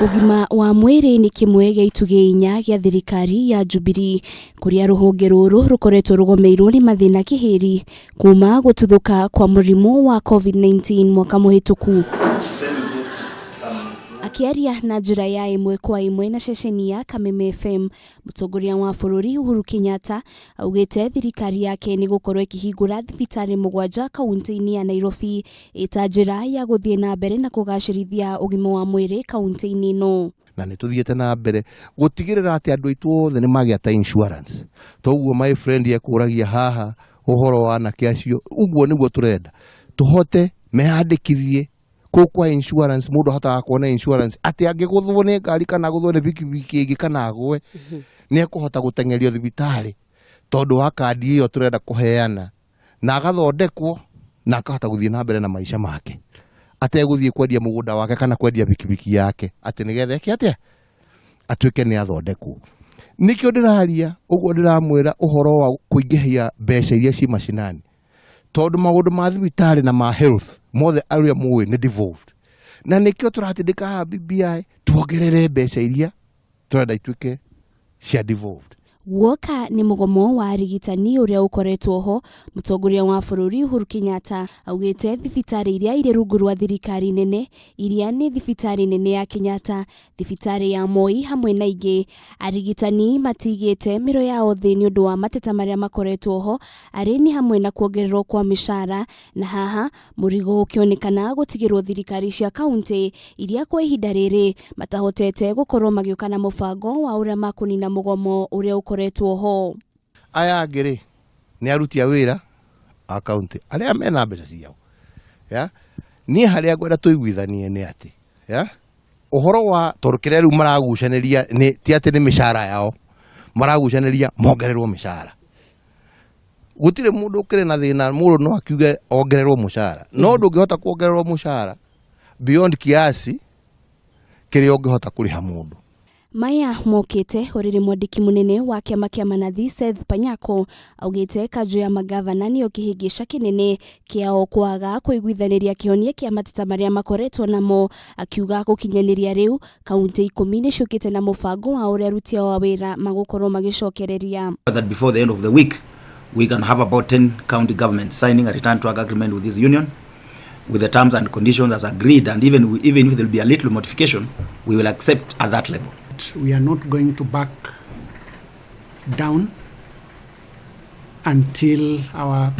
Ũgima wa mwĩrĩ nĩ kĩmwe gĩa itugĩ inya gĩa thirikari ya Jubilee, kũrĩa rũhonge rũrũ rũkoretwo rũgomeirwo nĩ mathĩna kĩhĩri kuma gũtuthũka kwa mũrimũ wa COVID-19 mwaka mũhĩtũku. Akĩaria na njĩra ya ĩmwe kwa ĩmwe na ceceni ya Kameme FM, mũtongoria wa bũrũri Uhuru Kenyatta augĩte thirikari yake nĩ gũkorwo ĩkĩhingũra thibitarĩ 7 kaunti-inĩ ya Nairobi ĩta njĩra ya gũthiĩ na mbere na kũgacĩrithia ũgima wa mwĩrĩ kaunti-inĩ ĩno. Na nĩ tũthiĩte na mbere gũtigĩrĩra atĩ andũ aitũ othe nĩ magĩa ta insurance. Toguo my friend ekũragia haha ũhoro wa anake acio, ũguo nĩguo tũrenda tũhote meyandĩkithie kũu kwa insurance. Mũndũ ahotaga kuona insurance atĩ angĩgũthwo nĩ ngari kana agũthwo nĩ bikibiki ĩngĩ kana agwe, nĩ ekũhota gũteng'erio thibitarĩ tondũ wa kandi ĩyo tũrenda kũheana, na agathondekwo na akahota gũthiĩ na mbere na maica make ategũthiĩ kwendia mũgũnda wake kana kwendia bikibiki yake atĩ nĩgetha eke atĩa, atuĩke nĩ athondekwo. Nĩkĩo ndĩraria ũguo, ndĩramwĩra ũhoro wa kũingĩhia mbeca iria ci macinani, tondũ maũndũ ma thibitarĩ na ma health mothe arĩa mũĩ nĩ devolved, na nĩkĩo tũratindĩka haha BBI tuongerere mbeca iria tũrenda ituĩke cia devolved. Guoka nĩ mũgomo wa arigitani ũrĩa ũkoretwo ho, mũtongoria wa bũrũri Uhuru Kenyatta augĩte thibitarĩ iria irĩ rungu rwa thirikari nene, iria nĩ thibitarĩ nene ya Kenyatta, thibitarĩ ya Moi hamwe na ingĩ, arigitani matigĩte mĩro yao thĩ nĩ ũndũ wa mateta marĩa makoretwo ho, arĩ nĩ hamwe na kuongererwo kwa mĩcara, na haha mũrigo ũkĩonekana gũtigĩrwo thirikari cia kaunti iria kwa ihinda rĩrĩ matahotete gũkorwo magĩũka na mũbango wa ũrĩa makũnina mũgomo ũrĩa ũkoretwo ho. Aya angĩ rĩ, nĩ aruti a wĩra a kaunti arĩa mena mbeca ciao ya. Niĩ harĩa ngwenda tũiguithanie nĩ atĩ ya ũhoro wa tondũ kĩrĩa rĩu maragucanĩria nĩ ti atĩ nĩ mĩcara yao maragucanĩria, mongererwo mĩcara. Gũtirĩ mũndũ ũkĩrĩ na thĩna, mũndũ no akiuge ongererwo mũcara, no ndũngĩhota kuongererwo mũcara beyond kiasi kĩrĩa ũngĩhota kũrĩha mũndũ. Maya mokĩte ũrĩrĩ mwandĩki mũnene wa kĩama kĩa manathi Seth Panyako augĩte kanjũ ya magavana nĩyo kĩhĩngĩca kĩnene kĩao kwaga kũiguithanĩria kĩhonia kĩa mateta marĩa makoretwo namo, akiuga gũkinyanĩria rĩu kaunti 10 nĩ ciũkĩte na mũbango wa ũrĩa aruti ao a wĩra magũkorwo magĩcokereria. That before the end of the week we can have about 10 county governments signing a return to work agreement with this union with the terms and conditions as agreed, and even if there will be a little modification, we will accept at that level. We are not going to back down until our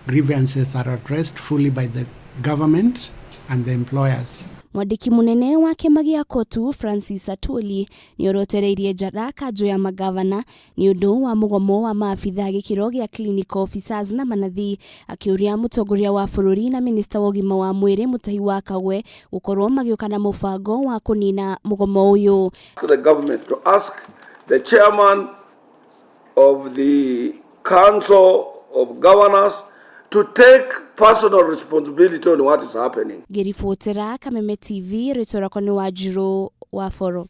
grievances are addressed fully by the government and the employers. Mwandĩki mũnene wa kĩama gĩa COTU Francis Atwoli nĩ orotereirie njara kanjũ ya magavana nĩ ũndũ wa mũgomo wa maabitha gĩkĩro gĩa clinical officers na manathi, akĩũria mũtongoria wa bũrũri na minista wa ũgima wa mwĩrĩ Mutahi wa Kagwe gũkorwo magĩũka na mũbango wa kũnina mũgomo ũyũ. To the government to ask the chairman of the Council of Governors to take personal responsibility on what is happening. Ngĩribotera Kameme TV, rĩtwa rĩakwa nĩ Wanjirũ wa Boro.